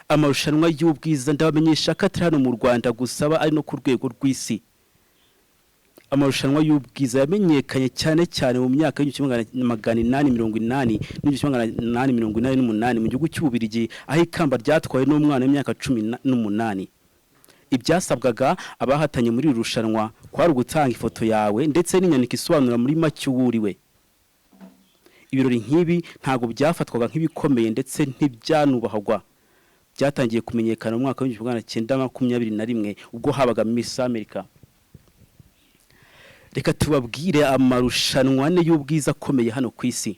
Amarushanwa y'ubwiza, ndabamenyesha ko atari hano mu Rwanda gusa, aba ari no ku rwego rw'isi. Amarushanwa y'ubwiza yamenyekanye cyane cyane mu myaka y'1880 n'1888 mu gihugu cy'Ububirigi, aho ikamba ryatwawe n'umwana w'imyaka 18. Ibyasabwaga abahatanye muri iri rushanwa kwari ugutanga ifoto yawe ndetse n'inyandiko isobanura muri make uwo uriwe. Ibirori nk'ibi ntabwo byafatwaga nk'ibikomeye ndetse ntibyanubahagwa. Byatangiye kumenyekana mu mwaka w'1921, ubwo habaga Miss America. Reka tubabwire amarushanwa ane y'ubwiza akomeye hano ku isi.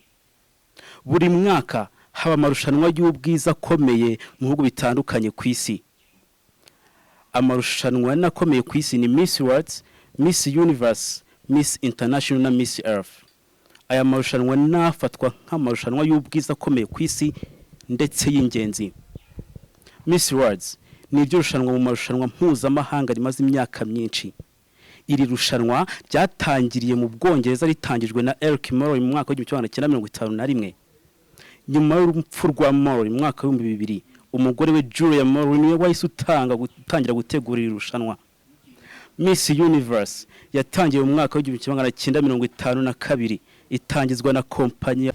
Buri mwaka haba amarushanwa y'ubwiza akomeye mu bihugu bitandukanye ku isi. Amarushanwa ane akomeye ku isi ni Miss World, Miss Universe, Miss International na Miss Earth. Aya marushanwa nafatwa nk'amarushanwa y'ubwiza akomeye ku isi ndetse y'ingenzi. Miss World ni iryo rushanwa mu marushanwa mpuzamahanga rimaze imyaka myinshi. Iri rushanwa ryatangiriye mu Bwongereza, ritangijwe na Eric Morley mu mwaka w'1951. Nyuma y'urupfu rwa Morley mu mwaka w'2000, umugore we Julia Morley niwe wahise utangira gutegura iri rushanwa. Miss Universe yatangiye mu mwaka w'1952, itangizwa na kompanyi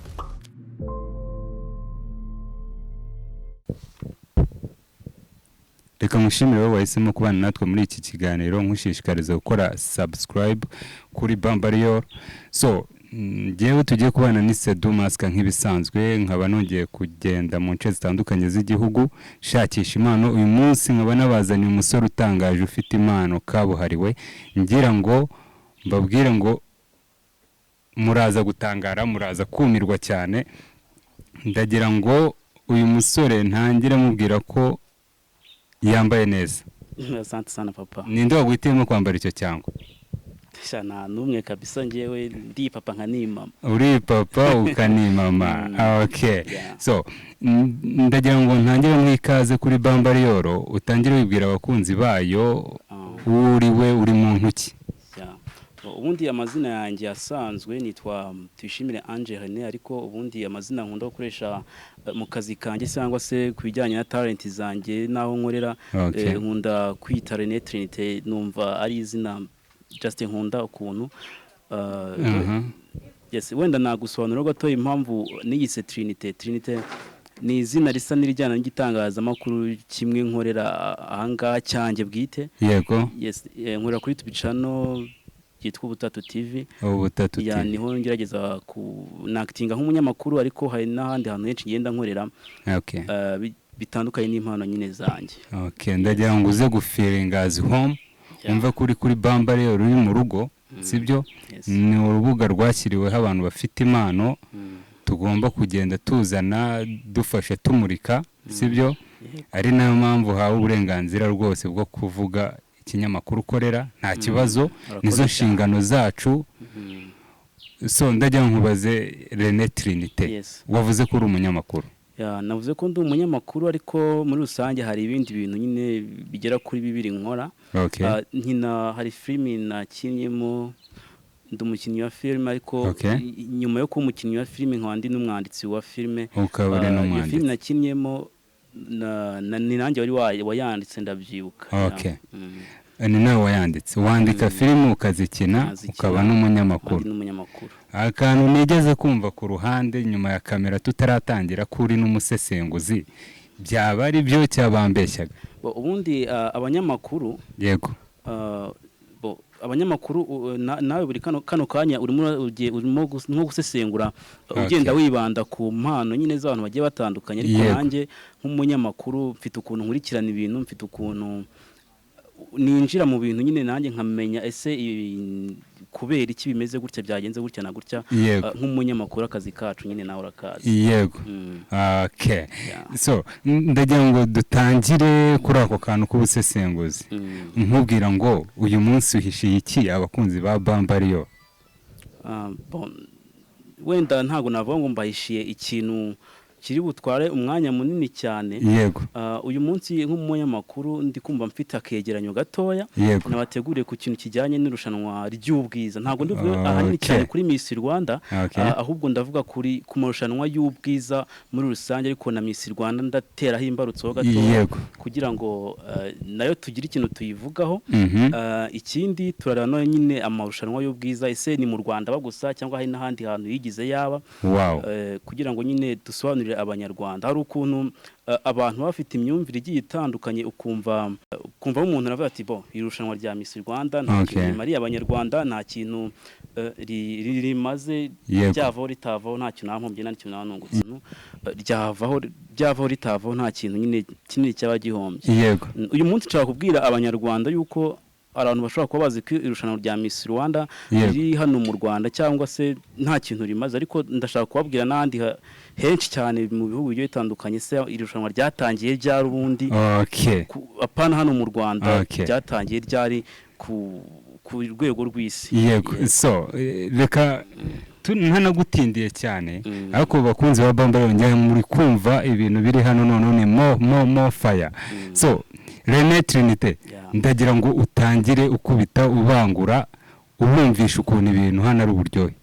Reka mushimire wowe wahisemo kubana natwe muri iki kiganiro, nkushishikariza gukora subscribe kuri Bambariyoro. So njyewe tugiye kubana ni Sedu Masika nk'ibisanzwe, nkaba nongeye kugenda mu nce zitandukanye z'igihugu shakisha impano. Uyu munsi nkaba nabazaniye umusore utangaje ufite impano kabuhariwe, ngira ngo mbabwire ngo muraza gutangara, muraza kumirwa cyane. Ndagira ngo uyu musore ntangire mubwira ko yambaye neza. Asante sana, papa. Ninde waguhitiyemo kwambara icyo cyangwa? Sha, nta n'umwe kabisa, njyewe ndi papa nka ni mama. Uri papa ukanimama. Okay. Yeah. So ndagira ngo ntangire mu ikaze kuri Bambariyoro, utangire wibwira abakunzi bayo uwo uri we, uri muntu ki? Yeah. Ubundi amazina yanjye asanzwe nitwa Tuyishimire Ange René, ariko ubundi amazina nkunda gukoresha mu kazi kanjye cyangwa se ku bijyanye na talent zanjye n'aho nkorera, nkunda kwita René Trinité. Numva ari izina just nkunda ukuntu. Yes, wenda nagusobanura gato impamvu niyise Trinité. Trinité ni izina risa n'irijyana n'igitangazamakuru kimwe nkorera ahangaha cyanjye bwite. Yes, nkorera kuri YouTube channel yitwa Ubutatu TV. Ubutatu Ya. TV. Niho ngerageza ku nakitinga nk'umunyamakuru, ariko hari n'ahandi hantu henshi ngenda nkorera bitandukanye n'impano nyine zanjye. Okay, ndagira ngo uze gufeelinga as home, wumve ko uri kuri Bambariyoro, uri mu rugo, sibyo? Yes. Ni urubuga rwashyiriweho abantu bafite impano, tugomba kugenda tuzana, dufasha, tumurika, sibyo? Yego. Ari nayo mpamvu uhawe uburenganzira rwose bwo kuvuga ikinyamakuru ukorera, nta kibazo. Urakoze Nizo cyane. nshingano zacu. So ndagira ngo nkubaze, René Trinité, wavuze ko uri umunyamakuru. Ya, navuze ko ndi umunyamakuru, ariko muri rusange hari ibindi bintu nyine bigera kuri bibiri nkora. Nkina, hari filimi nakinnyemo, ndi umukinnyi wa filime, ariko nyuma yo kuba umukinnyi wa filime nkaba ndi n'umwanditsi wa filime. Ukaba uri Iyo n'umwanditsi. filime nakinnyemo ni nanjye wari wayanditse, ndabyibuka. Ni nawe wayanditse. Wandika filime, ukazikina, Nkazikina. ukaba n'umunyamakuru. Ndi n'umunyamakuru. Akantu nigeze kumva ku ruhande nyuma ya kamera tutaratangira, ko uri n'umusesenguzi, byaba ari byo cyabambeshyaga? Bo, ubundi abanyamakuru, bo, abanyamakuru nawe buri kano kanya urimo urimo nko gusesengura, ugenda wibanda ku mpano nyine z'abantu bagiye batandukanye, ariko nanjye nk'umunyamakuru mfite ukuntu nkurikirana ibintu, mfite ukuntu ninjira mu bintu nyine, nanjye nkamenya ese ibi kubera iki bimeze gutya, byagenze gutya na gutya. Nk'umunyamakuru akazi kacu nyine nawe urakazi. So ndagira ngo dutangire kuri ako kantu k'ubusesenguzi, nkubwira ngo uyu munsi uhishiye iki abakunzi ba Bambariyo? Ah, bon, wenda ntabwo navuga ngo mbahishiye ikintu. kiri butware umwanya munini cyane. Uyu munsi nk'umunyamakuru ndi kumva mfite akegeranyo gatoya nabateguriye ku kintu kijyanye n'irushanwa ry'ubwiza. Ntabwo ndi buvuge ahanini cyane kuri Miss Rwanda, ahubwo ndavuga ku marushanwa y'ubwiza muri rusange, ariko na Miss Rwanda ndateraho imbarutso ho gatoya kugira ngo nayo tugire ikintu tuyivugaho. Ikindi turareba no nyine amarushanwa y'ubwiza, ese ni mu Rwanda gusa cyangwa hari n'ahandi hantu yigize yaba, kugira ngo nyine dusobanurire Abanyarwanda. Hari ukuntu abantu baba bafite imyumvire igiye itandukanye, ukumva umuntu aravuga ati: "Bo irushanwa rya Miss Rwanda nta kintu rimariye Abanyarwanda, nta kintu rimaze, ryavaho ritavaho nta kintu nampombye, nta kintu nanungutse. Ryavaho ritavaho nta kintu nyine kinini cyaba gihombye." Uyu munsi nshaka kubwira Abanyarwanda yuko hari abantu bashobora kuba bazi ko irushanwa rya Miss Rwanda riri hano mu Rwanda cyangwa se nta kintu rimaze, ariko ndashaka kubabwira n'ahandi henshi cyane mu bihugu bigiye bitandukanye se irushanwa ryatangiye ryari ubundi, apana hano mu Rwanda, ryatangiye ryari ku rwego rw'isi. So reka ntanagutindiye cyane, ariko bakunzi ba Bamba yongera muri kumva ibintu biri hano none ni mo mo mo fire. So Rene Trinité, ndagira ngo utangire ukubita ubangura, ubumvisha ukuntu ibintu hano ari uburyohe.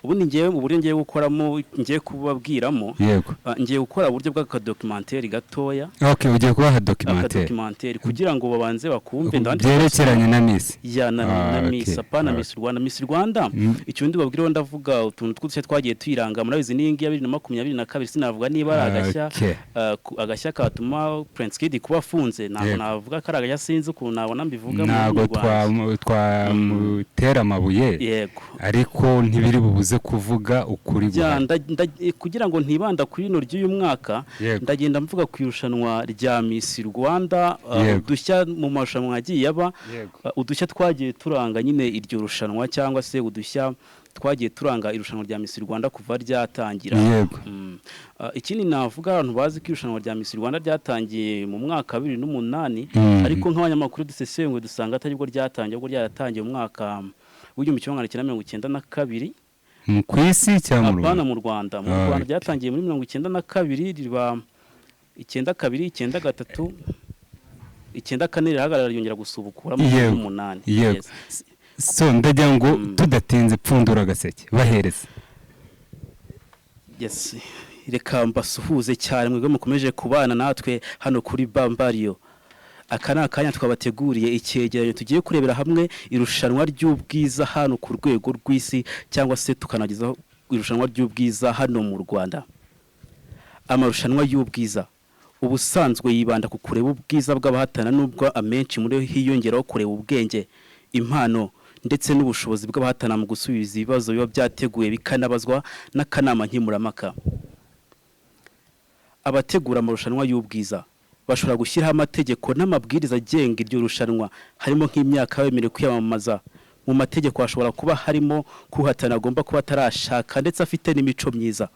Ubundi ngewe mu buryo ngiye gukoramo, ngiye kubabwiramo, ngiye gukora uburyo bw'akadocumentary gatoya. Okay, ugiye kubaha documentaire. Akadocumentary kugira ngo babanze bakumve ndabandi byerekeranye na Miss. Ya, na Miss, apana Miss Rwanda. Miss Rwanda, icyo ndi babwireho, ndavuga utuntu tw'udushya twagiye tuyiranga. Murabizi n'iyi ngiyi ya 2022, sinavuga niba ari agashya, agashya katuma Prince Kid kuba afunze. Ntabwo navuga ko ari agashya, sinzi ukuntu nabona mbivuga mu Ntabwo rurimi rwanjye. Twamutera amabuye, ariko ntibiri bubuze kuvuga ukuri guhari. Kugira ngo ntibanda kuri rino ry'uyu mwaka, ndagenda mvuga ku irushanwa rya Miss Rwanda, udushya mu marushanwa yagiye aba, udushya twagiye turanga nyine iryo rushanwa, cyangwa se udushya twagiye turanga irushanwa rya Miss Rwanda kuva ryatangira. Ikindi navuga, abantu bazi ko irushanwa rya Miss Rwanda ryatangiye mu mwaka wa 2008, ariko nk'abanyamakuru dusesenguye dusanga atari bwo ryatangiye, ahubwo ryaratangiye mu mwaka w'1992. Ku isi cyangwa mu Apana, Rwanda? Mu Rwanda. Mu Rwanda ryatangiye muri 92, riba 92, 93, 94, rirahagarara, ryongera gusubukura mu 2008. Yes. So ndagira ngo tudatinze, pfundura agaseke, bahereza. Yes. Reka mbasuhuze cyane mwebwe mukomeje kubana natwe hano kuri Bambariyo. Aka ni akanya twabateguriye icyegeranyo tugiye kurebera hamwe irushanwa ry'ubwiza hano ku rwego rw'isi, cyangwa se tukanagezaho irushanwa ry'ubwiza hano mu Rwanda. Amarushanwa y'ubwiza ubusanzwe yibanda ku kureba ubwiza bw'abahatana, nubwo amenshi muri yo hiyongeraho kureba ubwenge, impano ndetse n'ubushobozi bw'abahatana mu gusubiza ibibazo biba byateguwe, bikanabazwa n'akanama nkemurampaka. Abategura amarushanwa y'ubwiza bashobora gushyiraho amategeko n'amabwiriza agenga iryo rushanwa, harimo nk'imyaka bemerewe kwiyamamaza. Mu mategeko hashobora kuba harimo ko uhatana agomba kuba atarashaka ndetse afite n'imico myiza.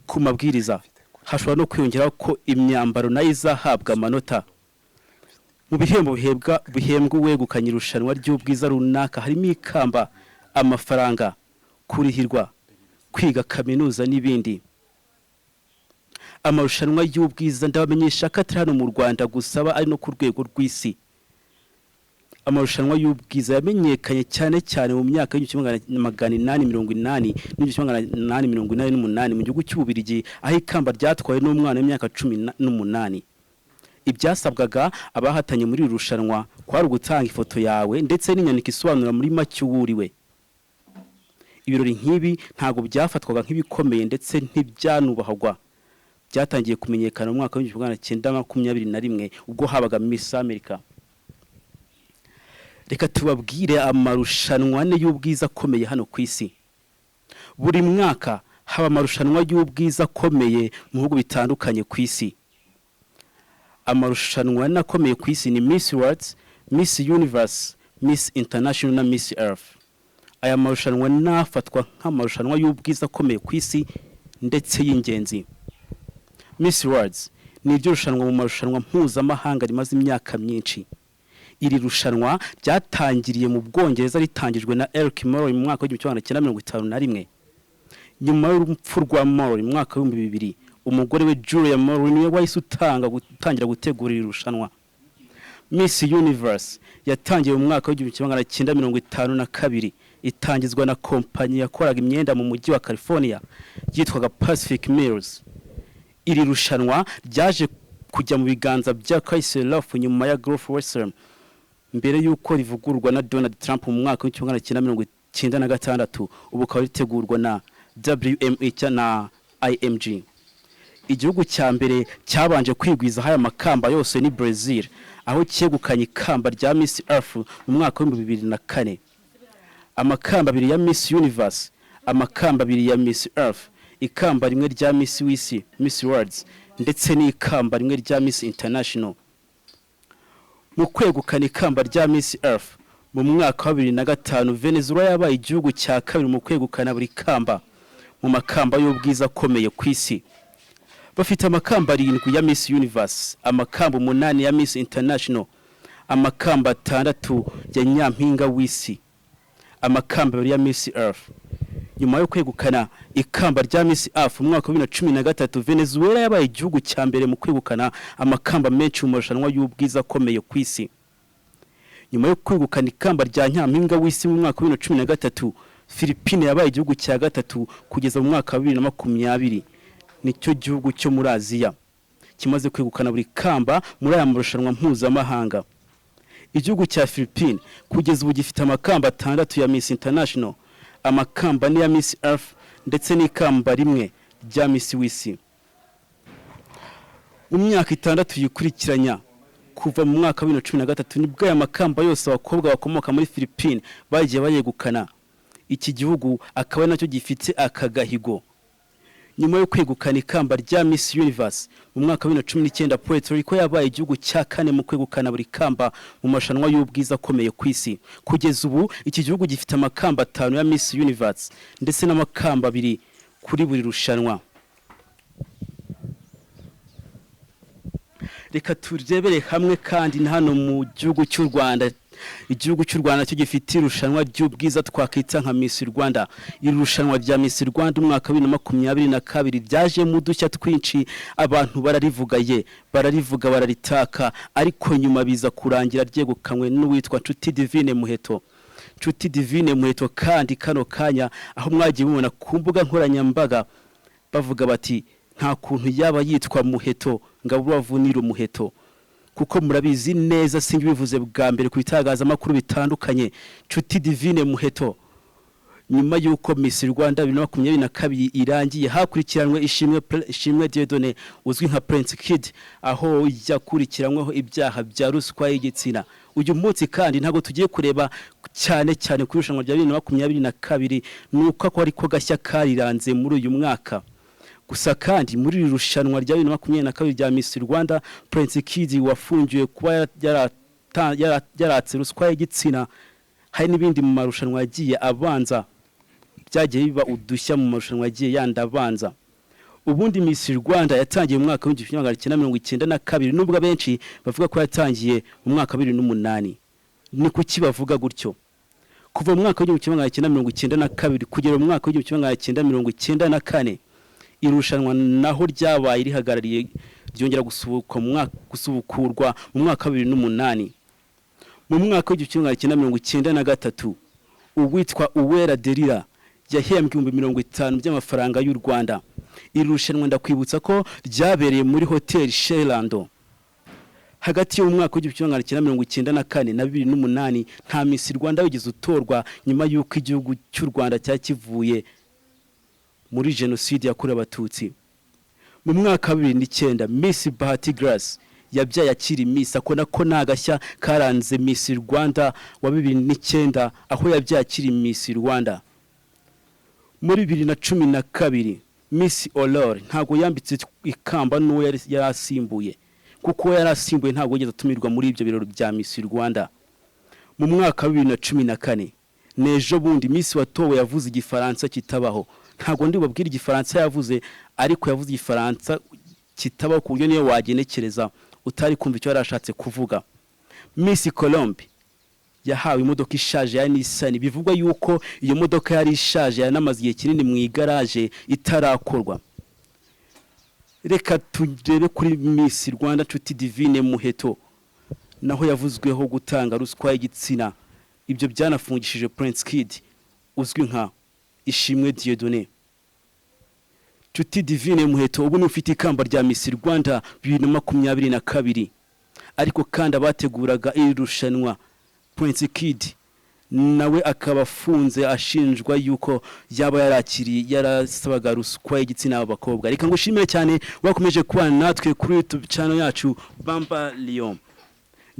Ku mabwiriza hashobora no kwiyongeraho ko imyambaro nayo izahabwa amanota. Mu bihembo bihembwa uwegukanye irushanwa ry'ubwiza runaka harimo ikamba, amafaranga, kurihirwa kwiga kaminuza n'ibindi. Amarushanwa y'ubwiza, ndabamenyesha ko atari hano mu Rwanda gusa, aba ari no ku rwego rw'isi. Amarushanwa y'ubwiza yamenyekanye cyane cyane mu myaka y'1880 n'1888 mu gihugu cy'Ububirigi, aho ikamba ryatwawe n'umwana w'imyaka 18. Ibyasabwaga abahatanye muri iri rushanwa kwari ugutanga ifoto yawe ndetse n'inyandiko isobanura muri make uwo uriwe. Ibirori nk'ibi ntabwo byafatwaga nk'ibikomeye ndetse ntibyanubahagwa. Byatangiye kumenyekana mu mwaka w'1921 ubwo habaga Miss America. Reka tubabwire amarushanwa ane y'ubwiza akomeye hano ku isi. Buri mwaka haba amarushanwa y'ubwiza akomeye mu bihugu bitandukanye ku isi. Amarushanwa ane akomeye ku isi ni Miss World, Miss Universe, Miss International na Miss Earth. Aya marushanwa nafatwa nk'amarushanwa y'ubwiza akomeye ku isi ndetse y'ingenzi. Miss World ni iryo rushanwa mu marushanwa mpuzamahanga rimaze imyaka myinshi. Iri rushanwa ryatangiriye mu Bwongereza, ritangijwe na Eric Morrow mu mwaka w'1951. Nyuma y'urupfu rwa Murray mu mwaka w'2000, umugore we Julia Murray niwe wahise utangira gutegura iri rushanwa. Miss Universe yatangiye mu mwaka w'1952, itangizwa na kompanyi yakoraga imyenda mu mujyi wa California yitwaga Pacific Mills. Iri rushanwa ryaje kujya mu biganza bya Chrysler nyuma ya Grof Wessel, mbere y'uko rivugururwa na Donald Trump mu mwaka w'1996, ubu ukaba ritegurwa na WME na IMG. Igihugu cya mbere cyabanje kwigwizaho aya makamba yose ni Brazil, aho cyegukanye ikamba rya Miss Earth mu mwaka w'2004, amakamba abiri ya Miss Universe, amakamba abiri ya Miss Earth, ikamba rimwe rya Miss w'isi, Miss Worlds, ndetse n'ikamba rimwe rya Miss International. Mu kwegukana ikamba rya Miss Earth mu mwaka wa 2005, Venezuela yabaye igihugu cya kabiri mu kwegukana buri kamba mu makamba y'ubwiza akomeye ku isi. Bafite amakamba arindwi ya Miss Universe, amakamba umunani ya Miss International, amakamba atandatu ya Nyampinga w'isi, amakamba abiri ya Miss Earth. Nyuma yo kwegukana ikamba rya Miss Earth mu mwaka wa 2013, Venezuela yabaye igihugu cya mbere mu kwegukana amakamba menshi mu marushanwa y'ubwiza akomeye ku isi. Nyuma yo kwegukana ikamba rya Nyampinga w'isi mu mwaka wa 2013, Philippine yabaye igihugu cya gatatu. Kugeza mu mwaka wa 2020, nicyo gihugu cyo muri Aziya kimaze kwegukana buri kamba muri aya marushanwa mpuzamahanga. Igihugu cya Philippine kugeza ubu gifite amakamba atandatu ya Miss International, amakamba ane ya Miss Earth, ndetse n'ikamba rimwe rya Miss w'isi. Mu myaka 6 yikurikiranya kuva mu mwaka wa 2013, nibwo aya makamba yose abakobwa bakomoka muri Philippine bagiye bayegukana. Iki gihugu akaba nacyo gifite aka gahigo. Nyuma yo kwegukana ikamba rya Miss Universe mu mwaka wa 2019, Puerto Rico yabaye igihugu cya kane mu kwegukana buri kamba mu marushanwa y'ubwiza akomeye ku isi. Kugeza ubu iki gihugu gifite amakamba atanu ya Miss Universe ndetse n'amakamba abiri kuri buri rushanwa. Reka turebere hamwe kandi na hano mu gihugu cy'u Rwanda. Igihugu cy'u Rwanda cyo gifite irushanwa ry'ubwiza twakwita nka Miss Rwanda. Iri rushanwa rya Miss Rwanda umwaka wa 2022 ryajemo udushya twinshi, abantu bararivuga ye, bararivuga bararitaka, ariko nyuma biza kurangira ryegukanywe n'uwitwa Nshuti Divine Muheto. Nshuti Divine Muheto kandi kano kanya aho mwagiye mubona ku mbuga nkoranyambaga bavuga bati nta kuntu yaba yitwa Muheto ngo abavunire umuheto, kuko murabizi neza, singibivuze bwa mbere ku bitangazamakuru bitandukanye. Nshuti Divine Muheto, nyuma y'uko Miss Rwanda 2022 irangiye, hakurikiranwe Ishimwe Dieudonné uzwi nka Prince Kid, aho yakurikiranyweho ibyaha bya ruswa y'igitsina. Uyu munsi kandi ntabwo tugiye kureba cyane cyane ku irushanwa rya 2022, nuko ako ariko gashya kariranze muri uyu mwaka. Gusa kandi muri iri rushanwa rya 2022 rya Miss Rwanda, Prince Kid wafungiwe kuba yaratse ruswa y'igitsina, hari n'ibindi mu marushanwa yagiye abanza byagiye biba udushya mu marushanwa yagiye yandi abanza. Ubundi Miss Rwanda yatangiye mu mwaka w'1992, nubwo abenshi bavuga ko yatangiye mu mwaka wa 2008. Ni kuki bavuga gutyo? Kuva mu mwaka w'1992 kugera mu mwaka w'1994, irushanwa naho ryabaye rihagarariye ryongera gusubukurwa mu mwaka wa 2008. Mu mwaka w'1993, uwitwa Uwera Delila yahembwe 50,000 by'amafaranga y'u Rwanda. Iri rushanwa ndakwibutsa ko ryabereye muri Hotel Shelando. Hagati y'umwaka w'1994 na 2008 nta Miss Rwanda wigeze utorwa, nyuma y'uko igihugu cy'u Rwanda cyakivuye muri jenoside yakorewe Abatutsi. Mu mwaka wa 2009, Miss Bahati Grace yabyaye akiri Miss. Ako nako ni agashya karanze Miss Rwanda wa 2009, aho yabyaye akiri Miss Rwanda. Muri 2012, Miss Aurore ntabwo yambitse ikamba n'uwo yari asimbuye, kuko uwo yari asimbuye ntabwo yigeze atumirwa muri ibyo birori bya Miss Rwanda. Mu mwaka wa 2014, n'ejo bundi, Miss watowe yavuze igifaransa kitabaho. Ntabwo ndi bubabwire igifaransa yavuze, ariko yavuze igifaransa kitabaho ku buryo niyo wagenekereza utari kumva icyo yari ashatse kuvuga. Miss Colombe Yahawe imodoka ishaje ya Nissan. Bivugwa yuko iyo modoka yari ishaje, yanamaze igihe kinini mu igaraje itarakorwa. Reka turebe kuri Miss Rwanda Nshuti Divine Muheto, naho yavuzweho gutanga ruswa y'igitsina. Ibyo byanafungishije Prince Kid uzwi nka Ishimwe Dieudonné. Nshuti Divine Muheto ubu ni ufite ikamba rya Miss Rwanda 2022, ariko kandi abateguraga iri rushanwa, Prince Kid nawe akaba afunze ashinjwa yuko yaba yarakiriye, yarasabaga ruswa y'igitsina abo bakobwa. Reka ngushimire cyane wakomeje kubana natwe kuri YouTube channel yacu Bamba Lion.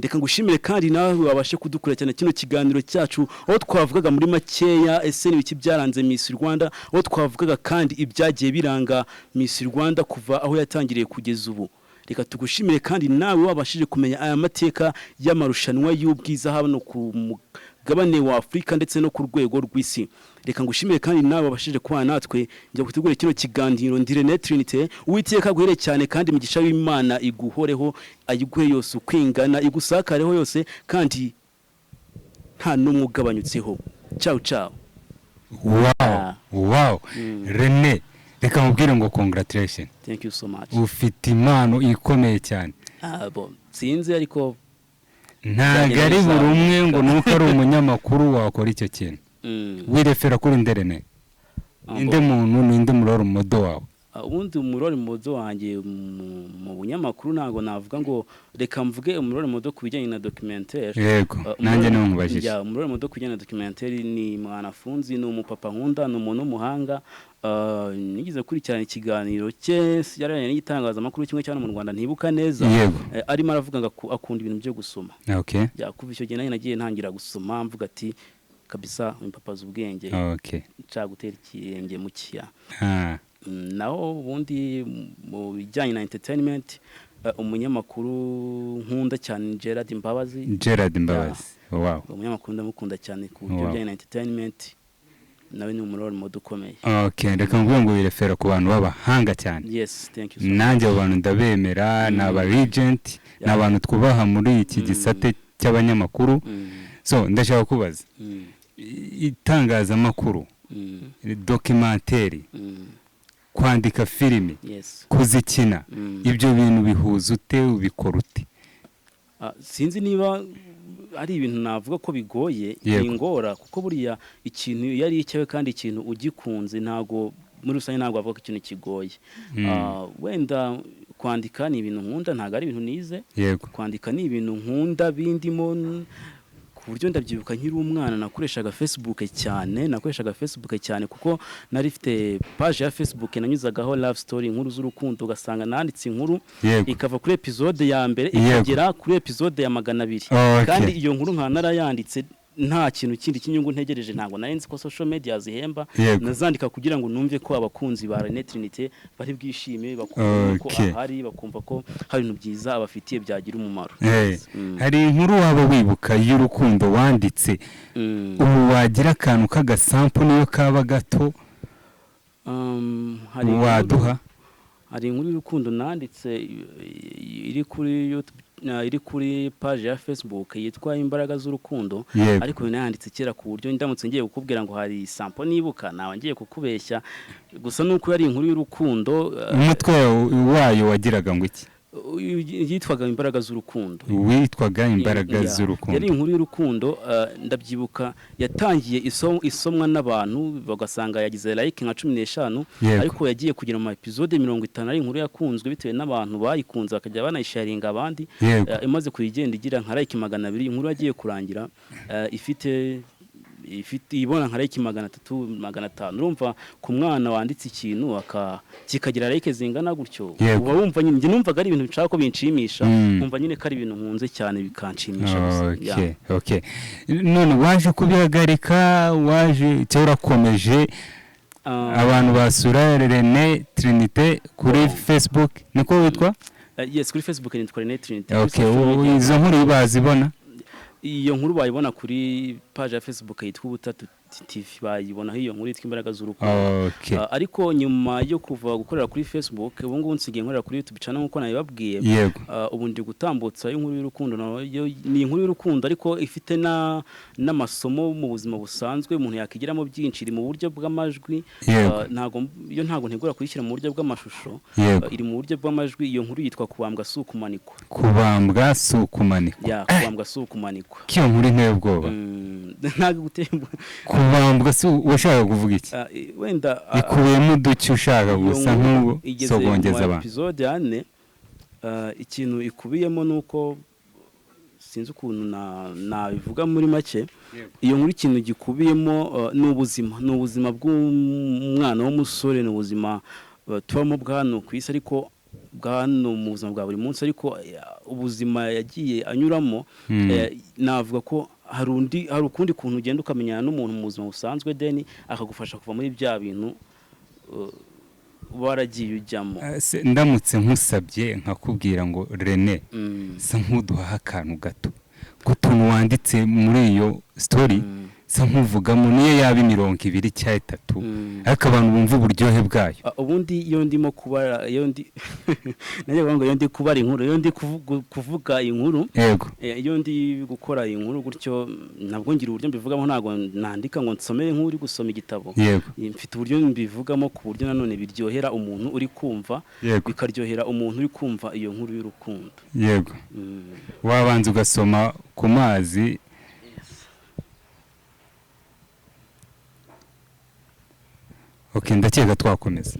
Reka ngushimire kandi nawe wabashe kudukurikirana kino kiganiro cyacu, aho twavugaga muri makeya ese ni ibiki byaranze Miss Rwanda, aho twavugaga kandi ibyagiye biranga Miss Rwanda kuva aho yatangiriye kugeza ubu. Reka tugushimire kandi nawe wabashije kumenya aya mateka y'amarushanwa y'ubwiza hano ku mugabane wa Afurika ndetse no ku rwego rw'isi. Reka ngushimire kandi nawe wabashije kubana natwe njya gutegura kino kiganiro. Ndi René Trinité. Uwiteka aguhere cyane kandi imigisha y'Imana iguhoreho, ayiguhe yose uko ingana, igusakareho yose kandi nta n'umwe ugabanyutseho. Ciao ciao. Wow, René, reka mubwire ngo congratulation. Thank you so much. Ufite impano ikomeye cyane. Ah, bon, sinzi ariko. Ntabwo ari buri umwe ngo nuko ari umunyamakuru wakora icyo kintu. Wirefera kuri nde, René? Ah, Ninde bon. muntu, ninde mu role model wawe? Ah, ubundi umu role model wanjye mu bunyamakuru, ntabwo navuga ngo, reka mvuge umu role model ku bijyanye na documentaire. Yego. Nanjye niwe nkubajije. Ya, umu role model ku bijyanye na documentaire ni Mwanafunzi. Ni umupapa nkunda, ni umuntu w'umuhanga. Nigeze gukurikirana ikiganiro cye yaranye n'igitangazamakuru kimwe cyane mu Rwanda ntibuka neza. Arimo aravuga ngo akunda ibintu byo gusoma. Ya, kuva icyo gihe nanjye nagiye ntangira gusoma, mvuga ati kabisa uyu papa azi ubwenge, nshaka gutera ikirenge mu kiya. Naho ubundi mu bijyanye na entertainment, umunyamakuru nkunda cyane ni Gerard Mbabazi. Gerard Mbabazi, wow. Umunyamakuru ndamukunda cyane ku buryo bijyanye na entertainment nawe ni umu role model ukomeye. Okay, reka mvuge ngo wirefera ku bantu b'abahanga cyane. Yes, thank you so much. Nanjye abo bantu ndabemera, ni aba legend, ni abantu twubaha muri iki gisate cy'abanyamakuru. So ndashaka kubaza, itangazamakuru, documentaire, kwandika filimi, kuzikina, ibyo bintu bihuza ute, ubikora ute? Ah, sinzi niba ari ibintu navuga ko bigoye. Bingora kuko buriya ikintu iyo ari icyawe kandi ikintu ugikunze, ntago muri rusange ntabwo bavuga ko ikintu kigoye. Ah, wenda kwandika ni ibintu nkunda, ntabwo ari ibintu nize. Kwandika ni ibintu nkunda bindimo, ku buryo ndabyibuka nkiri umwana nakoreshaga Facebook cyane. Nakoreshaga Facebook cyane kuko nari mfite page ya Facebook nanyuzagaho love story, inkuru z'urukundo, ugasanga nanditse inkuru ikava kuri episode ya mbere ikagera kuri episode ya 200. Kandi iyo nkuru nkaba narayanditse nta kintu kindi cy'inyungu ntegereje, ntabwo nari nzi ko social media zihemba. Nazandika kugira ngo numve ko abakunzi ba René Trinité bari bwishime, bakumva ko ahari, bakumva ko hari ibintu byiza abafitiye byagira umumaro. Hari inkuru waba wibuka y'urukundo wanditse ubu wagira akantu k'agasample niyo kaba gato waduha? Hari inkuru y'urukundo nanditse iri kuri YouTube, iri kuri page ya Facebook yitwa Imbaraga z'Urukundo. Ariko nayanditse kera ku buryo ndamutse ngiye kukubwira ngo hari sample nibuka nawe ngiye kukubeshya. Gusa nuko yari inkuru y'urukundo. Umutwe wayo wagiraga ngo iki? Yitwaga Imbaraga z'Urukundo. Witwaga Imbaraga z'Urukundo. Yari inkuru y'urukundo. Ndabyibuka yatangiye isomwa n'abantu bagasanga yagize like nka 15, ariko yagiye kugira mu episode 50 ari inkuru yakunzwe bitewe n'abantu bayikunze bakajya banayisharinga abandi. Imaze kuyigenda igira nka like 200, inkuru yagiye kurangira ifite ibona nka like 300, 500. Urumva ku mwana wanditse ikintu kikagira like zingana gutyo, uba wumva nyine, njye numvaga ari ibintu nshaka ko binshimisha, nkumva nyine ko ari ibintu nkunze cyane bikanshimisha gusa. Okay. None waje kubihagarika, waje cyangwa urakomeje? Abantu basura René Trinité kuri Facebook, niko witwa? Yes, kuri Facebook nitwa René Trinité. Kuri Okay, social media izo nkuru bazibona? Iyo nkuru bayibona kuri page ya Facebook yitwa Ubutatu. TV bayibonaho iyo nkuru yitwa Imbaraga z'Urukundo. Ariko nyuma yo kuva gukorera kuri Facebook, ubu ngubu nsigaye nkorera kuri YouTube channel nk'uko nabibabwiye. Ubu ndi gutambutsa inkuru y'urukundo, nayo ni inkuru y'urukundo ariko ifite n'amasomo mu buzima busanzwe umuntu yakigiramo byinshi. Iri mu buryo bw'amajwi. Ntago yo ntago ntegura kuyishyira mu buryo bw'amashusho. Iri mu buryo bw'amajwi. Iyo nkuru yitwa Kubambwa si ukumanikwa. Kubambwa si ukumanikwa. Ya, Kubambwa si ukumanikwa. Ko iyo nkuru inteye ubwoba. Ntabwo guteye. Kubambwa si, washaka kuvuga iki? Wenda Ikubiyemo uduki ushaka iyo gusa nkuru nk'ubu igeze mu sogongeza abantu? episode ane. Ikintu ikubiyemo ni uko sinzi ukuntu nabivuga muri make. Iyo nkuru ikintu gikubiyemo ni ubuzima bw'umwana w'umusore, ni ubuzima tubamo bwa hano ku isi, ariko bwa hano mu buzima bwa buri munsi, ariko ubuzima yagiye anyuramo. Navuga ko hari ukundi kuntu ugenda ukamenyana n'umuntu mu buzima busanzwe, then akagufasha kuva muri bya bintu uba waragiye ujyamo. Se, ndamutse nkusabye nkakubwira ngo Rene, sa nk'uduhaho akantu gato ku tuntu wanditse muri iyo story, sa nk'uvugamo niyo yaba imirongo ibiri cyangwa itatu, ariko abantu bumva uburyohe bwayo. Ubundi iyo ndimo kubara, iyo ndi najya kuvuga ngo iyo ndi kubara inkuru, iyo ndi kuvuga inkuru, iyo ndi gukora inkuru gutyo, ntabwo ngira uburyo mbivugamo. Ntabwo nandika ngo nsomere nk'uri gusoma igitabo. Mfite uburyo mbivugamo ku buryo nanone biryohera umuntu uri kumva, bikaryohera umuntu uri kumva iyo nkuru y'urukundo. Wabanza ugasoma ku mazi. Ok, ndakeka twakomeza.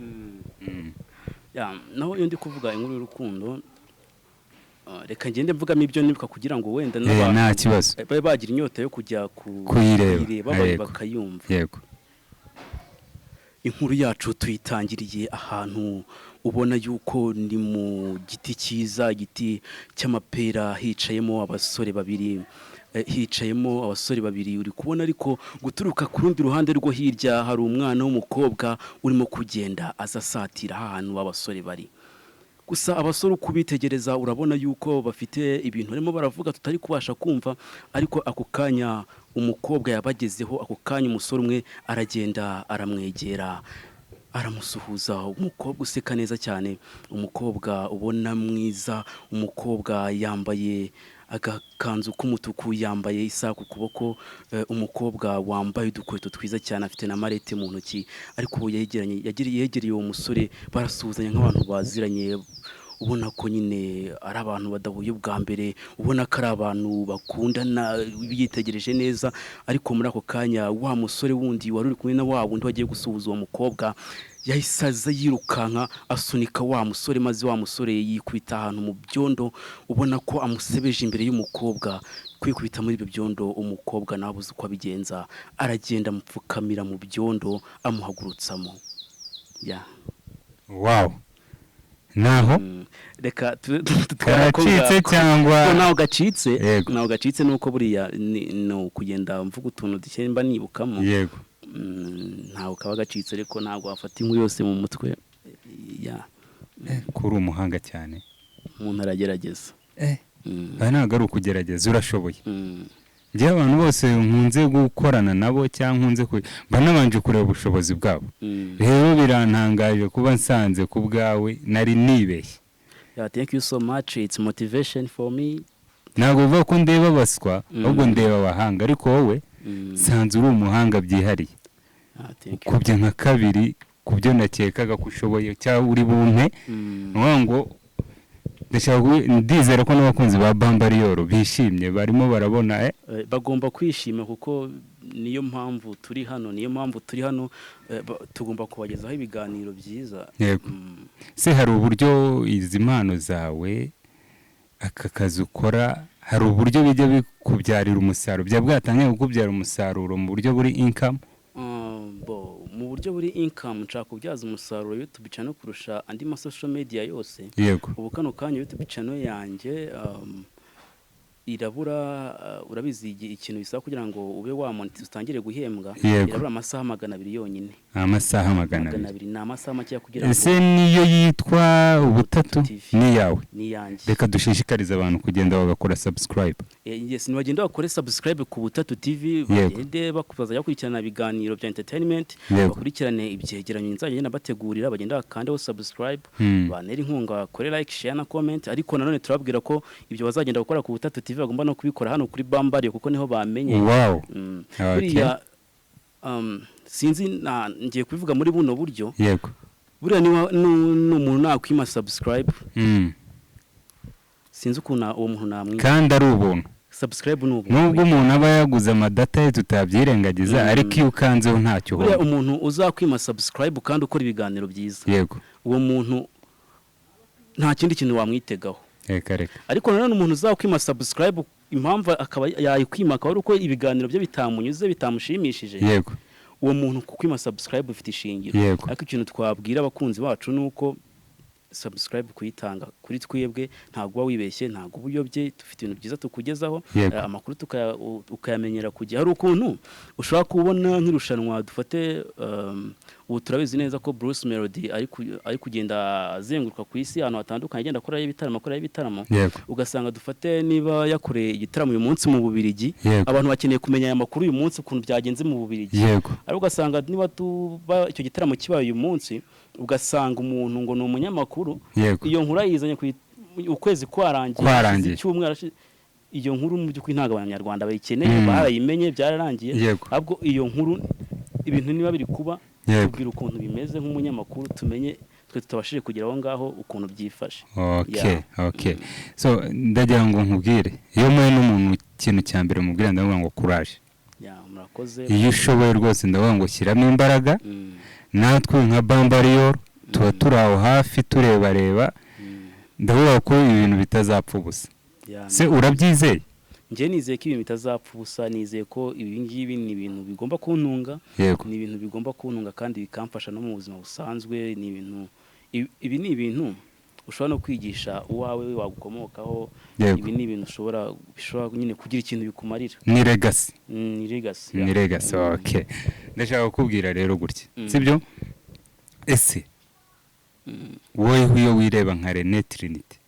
Ya, naho iyo ndi kuvuga inkuru y'urukundo, reka ngende mvugamo ibyo nibuka kugira ngo wenda n'abantu Nta kibazo. Babe bagira inyota yo kujya Kuyireba. kuyireba, bakayumva. Inkuru yacu tuyitangiriye ahantu ubona yuko ni mu giti cyiza, igiti cy'amapera, hicayemo abasore babiri. Uri kubona ariko guturuka ku rundi ruhande rwo hirya hari umwana w'umukobwa urimo kugenda aza asatira ahantu abasore bari. Gusa abasore uko ubitegereza urabona yuko bafite ibintu barimo baravuga tutari kubasha kumva, ariko ako kanya umukobwa yabagezeho. Ako kanya umusore umwe aragenda aramwegera, aramusuhuza. Umukobwa useka neza cyane, umukobwa ubona mwiza, umukobwa yambaye agakanzu k'umutuku, yambaye isaha ku kuboko, umukobwa wambaye udukweto twiza cyane, afite na marete mu ntoki. Ariko ubu yegereye uwo musore, barasuhuzanya nk'abantu baziranye, ubona ko nyine ari abantu badahuye ubwa mbere, ubona ko ari abantu bakundana biyitegereje neza. Ariko muri ako kanya wa musore wundi wari uri kumwe na wa wundi wagiye gusuhuza uwo mukobwa yahise aza yirukanka, asunika wa musore, maze wa musore yikubita ahantu mu byondo, ubona ko amusebeje imbere y'umukobwa. Kwikubita muri ibyo byondo, umukobwa nawe abuze uko abigenza, aragenda amupfukamira mu byondo, amuhagurutsamo ya. Wow, naho Reka karacitse cyangwa? Ko naho gacitse. Naho gacitse nuko buriya ni ukugenda mvuga utuntu duke mba nibukamo. Ntawe kaba gacitse, ariko ntabwo wafata inkuru yose mu mutwe ya. Kuri umuhanga cyane. Umuntu aragerageza. Aha ntabwo ari ukugerageza, urashoboye. Njyewe abantu bose nkunze gukorana nabo cyangwa nkunze mba nabanje kureba ubushobozi bwabo. Rero birantangaje kuba nsanze ku bwawe nari nibeshye. Yeah, thank you so much, it's motivation for me. Ntabwo bivuga ko ndeba abaswa, ahubwo ndeba abahanga, ariko wowe nsanze uri umuhanga byihariye. Ah, thank you. Ukubye nka kabiri ku byo nakekaga ko ushoboye cyangwa uri bumpe. Ni ukuvuga ngo ndizera ko n'abakunzi ba Bambariyoro bishimye, barimo barabona. Bagomba kwishima kuko niyo mpamvu turi hano, niyo mpamvu turi hano, tugomba kubagezaho ibiganiro byiza. Se hari uburyo izi mpano zawe, aka kazi ukora, hari uburyo bijya bikubyarira umusaruro, byaba bwatangiye kukubyara umusaruro mu buryo buri income? Bo, mu buryo buri income, nshaka kubyaza umusaruro YouTube channel kurusha andi ma social media yose. Ubu kano kanya YouTube channel yanjye Irabura, urabizi ikintu bisaba kugira ngo ube wamonetiza utangire guhembwa. Yego. Irabura amasaha 200 yonyine. Amasaha magana magana abiri. abiri ni amasaha makeya kugira ngo Ese niyo yitwa Ubutatu? TV. Ni iyawe? Ni iyanjye. Reka dushishikarize abantu kugenda bagakora subscribe. Yes, nibagenda bakore subscribe ku Butatu TV, bagende bazajya bakurikirana ibiganiro bya entertainment, bakurikirane ibyegeranyo nzajya ngenda bategurira, bagenda bakandeho subscribe, banere inkunga, bakore like, share na comment. Ariko nanone turababwira ko ibyo bazagenda gukora ku Butatu TV bagomba no kubikora hano kuri Bambariyo, kuko niho bamenye. Buriya sinzi ngiye kubivuga muri buno buryo. Buriya niba n'umuntu nakwima subscribe, sinzi ukuntu uwo muntu namwima. Kandi ari ubuntu. Subscribe ni ubu. Nubwo umuntu aba yaguze amadata ye tutabyirengagiza, ariko iyo ukanzeho ntacyo Buriya uhomba. umuntu uzakwima subscribe kandi ukora ibiganiro byiza, uwo muntu nta kindi kintu wamwitegaho. Reka reka. Ariko nanone umuntu uzakwima subscribe, impamvu akaba yayikwima akaba ari uko ibiganiro bye bitamunyuze, bitamushimishije, uwo muntu kukwima subscribe bifite ishingiro. Ariko ikintu twabwira abakunzi bacu ni uko subscribe kuyitanga kuri twebwe ntabwo uba wibeshye, ntabwo uba uyobye. Dufite ibintu byiza tukugezaho, amakuru ukayamenyera ku gihe. Hari ukuntu ushobora kubona nk'irushanwa, dufate ubu turabizi neza ko Bruce Melody ari kugenda azenguruka ku isi ahantu hatandukanye, agenda akorayo ibitaramo, akorayo ibitaramo, ugasanga dufate niba yakoreye igitaramo uyu munsi mu Bubiligi, abantu bakeneye kumenya aya makuru uyu munsi, ukuntu byagenze mu Bubiligi. Ariko ugasanga niba tuba icyo gitaramo kibaye uyu munsi, ugasanga umuntu ngo ni umunyamakuru, iyo nkuru ayizanye ukwezi kwarangiye, Kwarangiye. hashize icyumweru, iyo nkuru mu by'ukuri ntabwo Abanyarwanda bayikeneye, barayimenye, byararangiye. Ahubwo iyo nkuru, ibintu niba biri kuba, tubwira ukuntu bimeze nk'umunyamakuru, tumenye twe tutabashije kugera aho ngaho ukuntu byifashe. Okay. Okay, so ndagira ngo nkubwire, iyo muhuye n'umuntu, ikintu cya mbere mubwira, ndavuga ngo courage. Yeah, murakoze. Iyo ushoboye rwose, ndavuga ngo shyiramo imbaraga. Natwe nka Bambariyoro tuba turi aho hafi turebareba. Ndavuga ko ibintu bitazapfa ubusa. Se urabyizeye? Njye nizeye ko ibintu bitazapfa ubusa, nizeye ko ibi ngibi ni ibintu bigomba kuntunga. Ni ibintu bigomba kuntunga kandi bikamfasha no mu buzima busanzwe. Ni ibintu ibi ni ibintu ushobora no kwigisha uwawe wagukomokaho. Ibi ni ibintu bishobora nyine kugira ikintu bikumarira. Ni legacy. Ni legacy. Ni legacy. Okay, ndashaka kukubwira rero gutya, sibyo? Ese wowe iyo wireba nka Rene Trinity,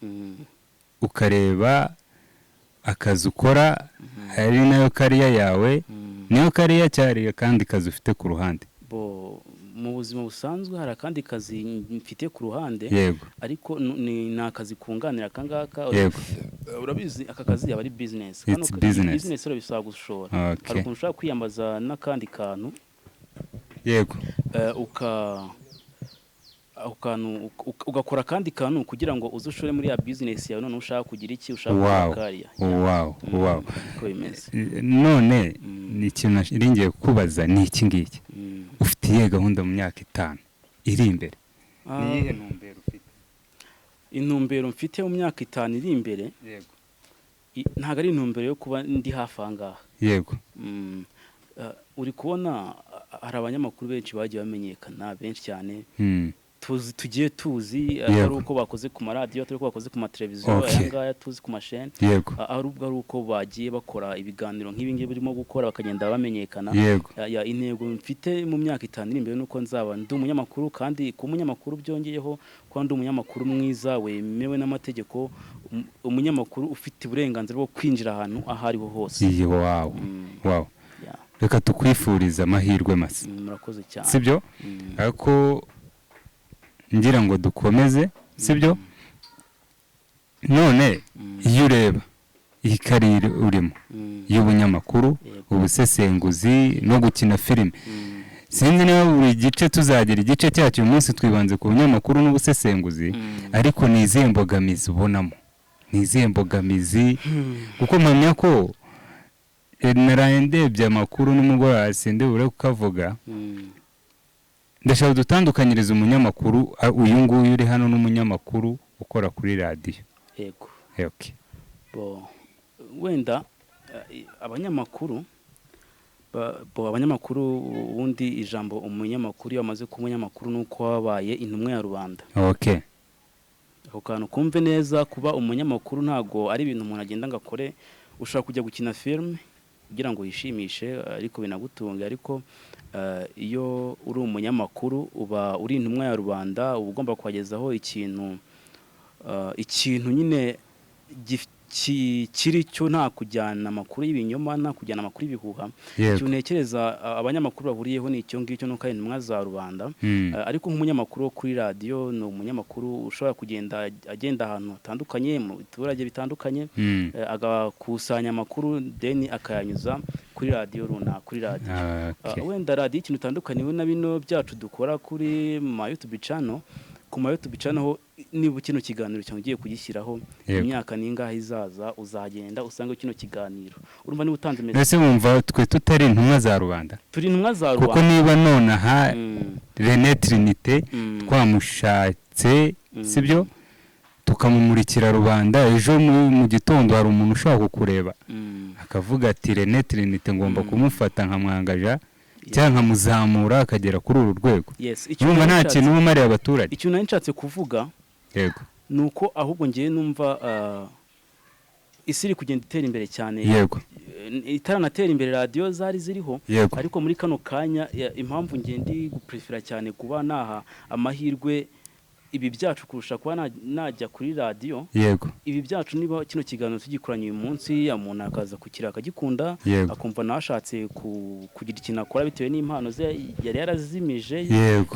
ukareba akazi ukora, ari nayo career yawe, niyo career cyari akandi kazi ufite ku ruhande? Bo, mu buzima busanzwe hari akandi kazi mfite ku ruhande, ariko ni akazi kunganira akangaka. Urabizi aka kazi yaba ari business. It's business. Business rero bisaba gushora. Hari ukuntu ushobora kwiyambaza n'akandi kantu, ako kantu ugakora akandi kantu kugira ngo uze ushore muri ya business yawe. None ushaka kugira iki? Ushaka kugira career. Uko bimeze. None ni ikintu nari ngiye kukubaza, ni iki ngiki: ufite iyihe gahunda mu myaka 5 iri imbere? Ni iyihe ntumbero ufite? Intumbero mfite mu myaka 5 iri imbere, ntabwo ari intumbero yo kuba ndi hafi aha ngaha. Uri kubona hari abanyamakuru benshi bagiye bamenyekana, benshi cyane, tuzi, tugiye tuzi, atari uko bakoze ku maradiyo, atari uko bakoze ku mateleviziyo aya ngaya tuzi, ku masheni, ari ubwo ari uko bagiye bakora ibiganiro nk'ibi ngibi birimo gukora, bakagenda bamenyekana. Ya, intego mfite mu myaka 5 iri imbere nuko nzaba ndi umunyamakuru, kandi kuba umunyamakuru byongeyeho kuba ndi umunyamakuru mwiza wemewe n'amategeko, umunyamakuru ufite uburenganzira bwo kwinjira ahantu aho ariho hose. Iyi, wow. Reka tukwifurize amahirwe masa. Murakoze cyane. Sibyo? Ariko ngira ngo dukomeze, sibyo? None iyo ureba iyi career urimo y'ubunyamakuru, ubusesenguzi no gukina filime, sinzi niba buri gice tuzagira igice cyacyo. Uyu munsi twibanze ku bunyamakuru n'ubusesenguzi, ariko ni izihe mbogamizi ubonamo? Ni izihe mbogamizi? Kuko mpamya ko naraye ndebye amakuru nimugoroba, sindi bure kukavuga. Ndashaka dutandukanyirize umunyamakuru uyu nguyu uri hano n'umunyamakuru ukora kuri radiyo. Yego. Okay. Bo, wenda abanyamakuru bo, abanyamakuru ubundi ijambo umunyamakuru, iyo bamaze kuba umunyamakuru, ni uko wabaye intumwa ya rubanda. Ako kantu kumve neza, kuba umunyamakuru ntabwo ari ibintu umuntu agenda ngo akore. Ushobora kujya gukina filime kugira ngo wishimishe ariko binagutunge, ariko iyo uri umunyamakuru uba uri intumwa ya rubanda, uba ugomba kubagezaho ikintu nyine kiri cyo, nta kujyana amakuru y'ibinyoma, nta kujyana amakuru y'ibihuha. Ikintu ntekereza abanyamakuru bahuriyeho ni icyo ngicyo, nuko ari intumwa za rubanda. Ariko nk'umunyamakuru wo kuri radiyo ni umunyamakuru ushobora kugenda agenda ahantu hatandukanye, mu biturage bitandukanye, agakusanya amakuru, then akayanyuza kuri radiyo runaka, kuri radiyo. Wenda radiyo ikintu itandukaniwe na bino byacu dukora kuri ma YouTube channel, ku ma YouTube channel ho niba kino kiganiro cyawe ugiye kugishyiraho, imyaka n'ingahe izaza uzagenda usange kino kiganiro, urumva niba utanze message. Mbese wumva twe tutari intumwa za rubanda? Turi intumwa za Kuko rubanda. niba nonaha Rene Trinite twamushatse, sibyo, tukamumurikira rubanda, ejo mu gitondo hari umuntu ushaka kukureba akavuga ati: "Rene Trinite ngomba kumufata nkamwangaja cyangwa nkamuzamura akagera kuri uru rwego." Yes, icyo Urumva nari nta kintu uba umariye abaturage. Icyo nari nshatse kuvuga ni uko ahubwo ngewe numva isi iri kugenda itera imbere cyane. Itaranatera imbere radiyo zari ziriho, ariko muri kano kanya impamvu ngiye ndi guprefera cyane kuba naha amahirwe ibi byacu kurusha kuba najya kuri radiyo, ibi byacu, niba kino kiganiro tugikoranye uyu munsi, umuntu akaza kukira akagikunda, akumva nawe ashatse kugira ikintu akora bitewe n'impano ze yari yarazimije,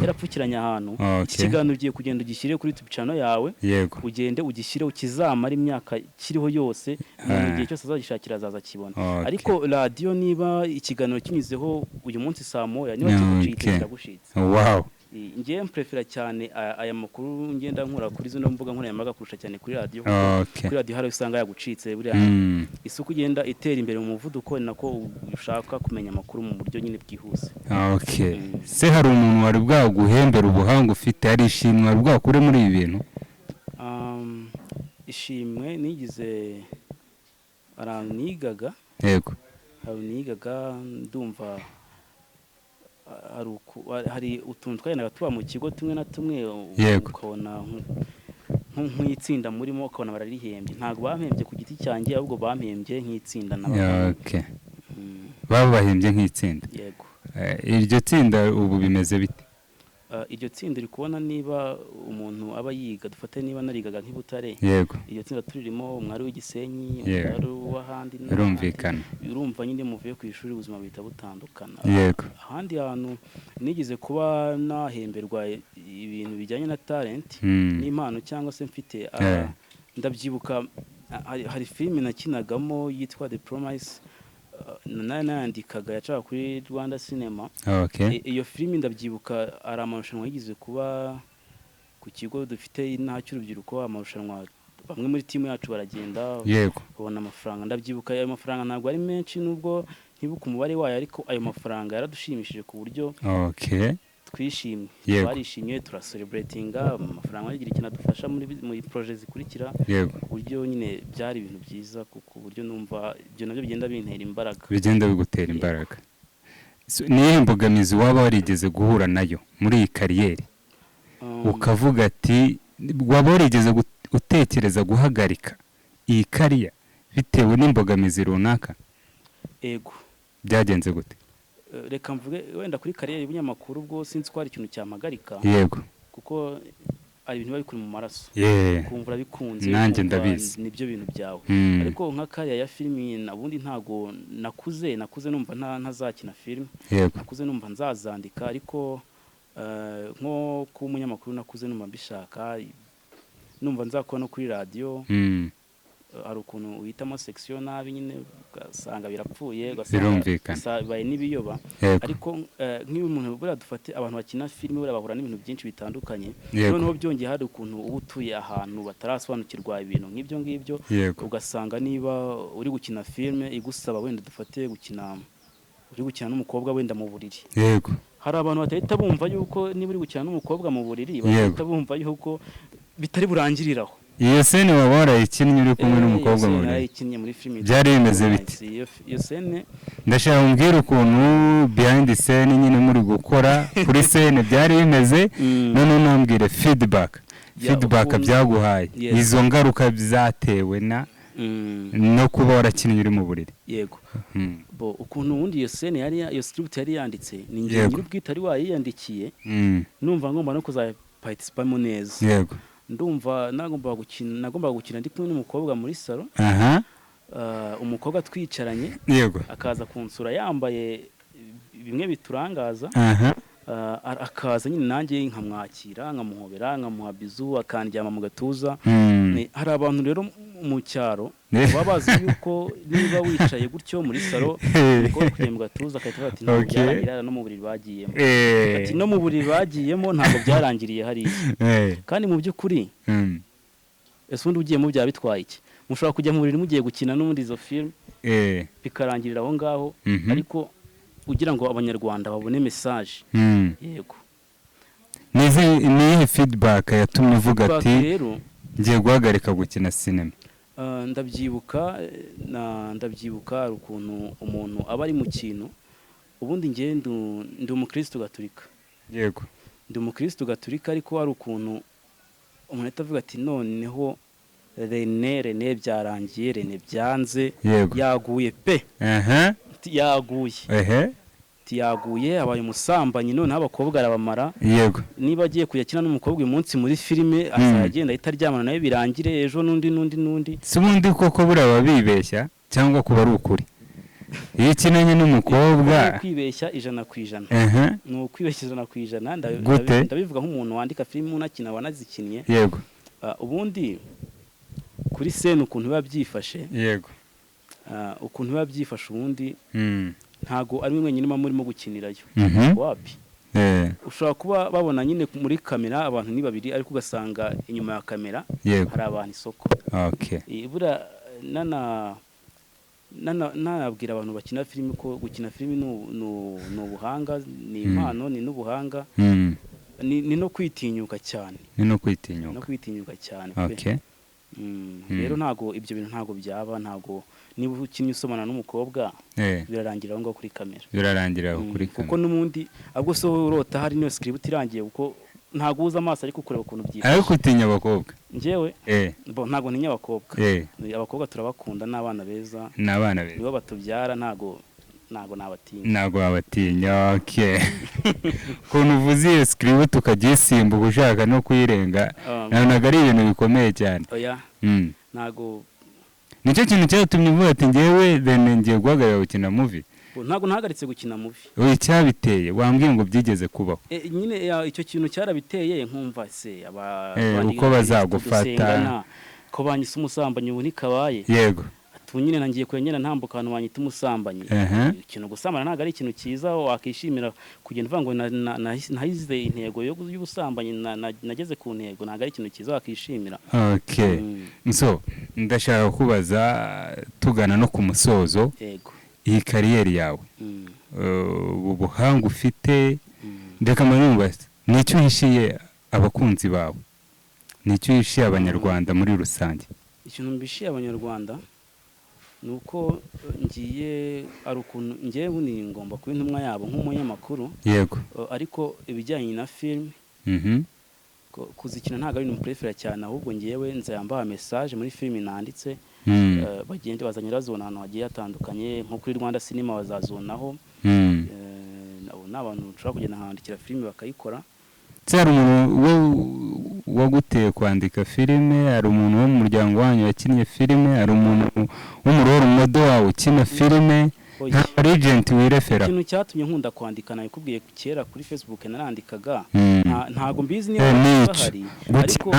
yarapfukiranye ahantu, iki kiganiro ugiye kugenda ugishyire kuri YouTube channel yawe, ugende ugishyire, ukizamara imyaka kiriho yose, umuntu igihe cyose azagishakira azaza akibona. Ariko radiyo, niba ikiganiro kinyuzeho uyu munsi saa 1, niba kigucitse, kiragucitse. Ngewe mprefera cyane aya makuru ngenda nkura kuri zino mbuga nkoranyambaga kurusha cyane kuri radiyo, kuko kuri radiyo hari aho usanga yagucitse buriya. Isuku igenda itera imbere mu muvuduko, ni nako ushaka kumenya amakuru mu buryo nyine bwihuse. Okay. Se hari umuntu wari bwaguhembera ubuhanga ufite? Hari ishimwe wari bwakure muri ibi bintu? Ishimwe nigize, ahantu nigaga, ahantu nigaga ndumva hari utuntu twagendaga tuba mu kigo tumwe na tumwe, ukabona nk'itsinda murimo ukabona bararihembye. Ntabwo bampembye ku giti cyanjye, ahubwo bampembye nk'itsinda n'abagabo. Babahembye nk'itsinda? Yego. Iryo tsinda ubu bimeze bite? Iryo tsinda uri kubona, niba umuntu aba yiga, dufate niba narigaga nk'i Butare, iryo tsinda turirimo umwari w'igisenyi, umwari w'ahandi n'ahandi. Birumvikana. Urumva nyine muvuye ku ishuri ubuzima buhita butandukana. Ahandi hantu nigeze kuba nahemberwa ibintu bijyanye na talent n'impano cyangwa se mfite, ndabyibuka, hari filime nakinagamo yitwa The Promise, nayo nayandikaga, yacaga kuri Rwanda Cinema. Iyo filime ndabyibuka hari amarushanwa yigeze kuba ku kigo dufite inaha cy'urubyiruko, amarushanwa bamwe muri timu yacu baragenda babona amafaranga. Ndabyibuka ayo mafaranga ntabwo ari menshi, nubwo ntibuka umubare wayo, ariko ayo mafaranga yaradushimishije ku buryo twishimye. Twarishimye, turacelebratinga, amafaranga agira ikintu adufasha muri projet zikurikira, ku buryo nyine byari ibintu byiza, ku buryo numva ibyo nabyo bigenda bintera imbaraga. Bigenda bigutera imbaraga. So, ni iyihe mbogamizi waba warigeze guhura nayo muri iyi career, ukavuga ati waba warigeze utekereza guhagarika iyi career bitewe n'imbogamizi runaka? Ego. Byagenze gute? Reka mvuge wenda kuri career y'ubunyamakuru, ubwo sinzi ko hari ikintu cyampagarika, kuko hari ibintu biba bikuri mu maraso, kumva urabikunze, Nanjye ukumva ndabizi. nibyo bintu byawe. Ariko nka career ya filimi, ubundi ntago nakuze numva ntazakina filimi. Nakuze numva nzazandika, ariko nko kuba umunyamakuru nakuze numva mbishaka, numva nzakora no kuri radiyo. Hari ukuntu uhitamo section nabi nyine ugasanga birapfuye, ugasanga bibaye n'ibiyoba. Ariko nk'iyo umuntu, buriya dufate abantu bakina filime, buriya bahura n'ibintu byinshi bitandukanye. Noneho byongeye hari ukuntu uba utuye ahantu batarasobanukirwa ibintu nk'ibyo ngibyo, ugasanga niba uri gukina filime igusaba wenda dufate gukina, uri gukina n'umukobwa wenda mu buriri, hari abantu batahita bumva yuko niba uri gukina n'umukobwa mu buriri, batahita bumva yuko bitari burangirire aho. Iyo scene waba warayikinnye uri kumwe n'umukobwa Iyo mu scene buriri? Narayikinnye muri filime. Byari bimeze bite? Iyo scene Ndashaka umbwire ukuntu behind the scene nyine muri gukora kuri scene byari bimeze, noneho nambwire feedback, feedback byaguhaye, izo ngaruka byatewe na No kuba warakinnye uri mu buriri. Yego. Bo ukuntu ubundi iyo scene yari iyo script yari yanditse, ni njye nyir'ubwite ari wayiyandikiye. Numva ngomba no kuzaparticipamo neza. Ndumva nagombaga gukina ndi kumwe n'umukobwa muri salon. Umukobwa twicaranye, akaza kunsura yambaye bimwe biturangaza. Akaza nyine, nanjye nkamwakira, nkamuhobera, nkamuha bisou, akandyama mu gatuza. Hari abantu rero mu cyaro baba bazi yuko niba wicaye gutyo muri salon, umukobwa kujya mu gatuza, agahita avuga ati ntabwo byarangira no mu buriri bagiyemo. Ati no mu buriri bagiyemo, ntabwo byarangiriye hariya. Kandi mu by'ukuri, ese ubundi ugiyemo byaba bitwaye iki? Mushobora kujya mu buriri mugiye gukina n'ubundi izo film, bikarangirira aho ngaho, ariko ugira ngo Abanyarwanda babone message. Yego. Ni iyihe feedback yatumye uvuga Feedback ati rero, ngiye guhagarika gukina sinema? Ndabyibuka, ndabyibuka hari ukuntu umuntu aba ari mu kintu. Ubundi njye ndi umukristo gatolika. Ndi umukristo gatolika, ariko hari ukuntu umuntu ahita avuga ati noneho Rene, Rene byarangiye, Rene byanze, yaguye pe. Ati yaguye. Ati yaguye, abaye umusambanyi, noneho abakobwa arabamara. Niba agiye kujya akina n'umukobwa uyu munsi muri filime, azajya agenda ahita aryamana nawe birangire, ejo n'undi, n'undi, n'undi. Si ubundi koko buriya baba bibeshya cyangwa kuba ari ukuri iyo ukinanye n'umukobwa? Ni ukwibeshya 100%. Ni ukwibeshya 100%. Gute? Ndabivuga nk'umuntu wandika filime, unakina, wanazikinnye. Ubundi kuri scène ukuntu biba byifashe, ukuntu biba byifashe ubundi, ntago ari mwe mwenyine muba murimo gukinirayo. Wapi. Ushobora kuba babona nyine muri kamera abantu ni babiri, ariko ugasanga inyuma ya kamera hari abantu isoko. Buriya nanabwira abantu bakina filime ko gukina filime ni ubuhanga, ni impano, ni n'ubuhanga, ni no kwitinyuka cyane. Ni no No kwitinyuka. kwitinyuka cyane pe. Rero ntago ibyo bintu ntago byaba, ntago niba ukinnye usomana n'umukobwa birarangira aho ngaho kuri kamera. Birarangira aho kuri Kuko kamera. n'ubundi ahubwo se wowe urota hari niyo script irangiye, kuko ntago uza amaso ariko kureba ukuntu byifashe. Ariko utinya abakobwa? Njyewe, bo ntago ntinya abakobwa. Abakobwa turabakunda, ni abana beza. Ni abana beza. Nibo batubyara, ntago nabatinya. Ntabwo wabatinya. Okay, ukuntu uvuze iyo script ukagisimbuka ushaka no kuyirenga, nabonaga ari ibintu bikomeye cyane. Oya, ntago. Nicyo kintu cyatumye uvuga ati ngewe Rene ngiye guhagarara gukina movie? Bo, ntago nahagaritse gukina movie. Oya, icyabiteye wambwiye ngo byigeze kubaho. Nyine icyo kintu cyarabiteye, nkumva se aba Uko bazagufata. dusengana, ko banyise umusambanyi ubu ntikabaye. Ati nyine nangiye kujya ntambuka ahantu banyita umusambanyi. Ikintu gusambana ntabwo ari ikintu cyiza wakishimira kugenda uvuga ngo nahize intego y'ubusambanyi, nageze ku ntego. Ntabwo ari ikintu cyiza wakishimira. So ndashaka kubaza tugana no ku musozo, iyi career yawe, ubu buhanga ufite, reka mbanze, ni icyo uhishiye abakunzi bawe, ni icyo uhishiye Abanyarwanda muri rusange? Ikintu mbishiye Abanyarwanda ni uko ngiye, ari ukuntu ngewe bundi ngomba kuba intumwa yabo nk'umunyamakuru. Ariko ibijyanye na filime, kuzikina ntabwo ari ibintu mprefera cyane, ahubwo ngewe nzayambaha message muri filime nanditse. Bagende bazanye bazibona ahantu hagiye hatandukanye, nko kuri Rwanda Cinema bazazibonaho. Abo ni abantu nshobora kugenda nkandikira filime bakayikora. Se hari umuntu we waguteye kwandika filime? Hari umuntu wo mu muryango wanyu wakinnye filime? Hari umuntu w'umu role model wawe ukina filime? Oya. Nta legend wirefera? Ikintu cyatumye nkunda kwandika, nabikubwiye kera kuri Facebook narandikaga. Ntago mbizi niba Nico. bahari, Gukina? ariko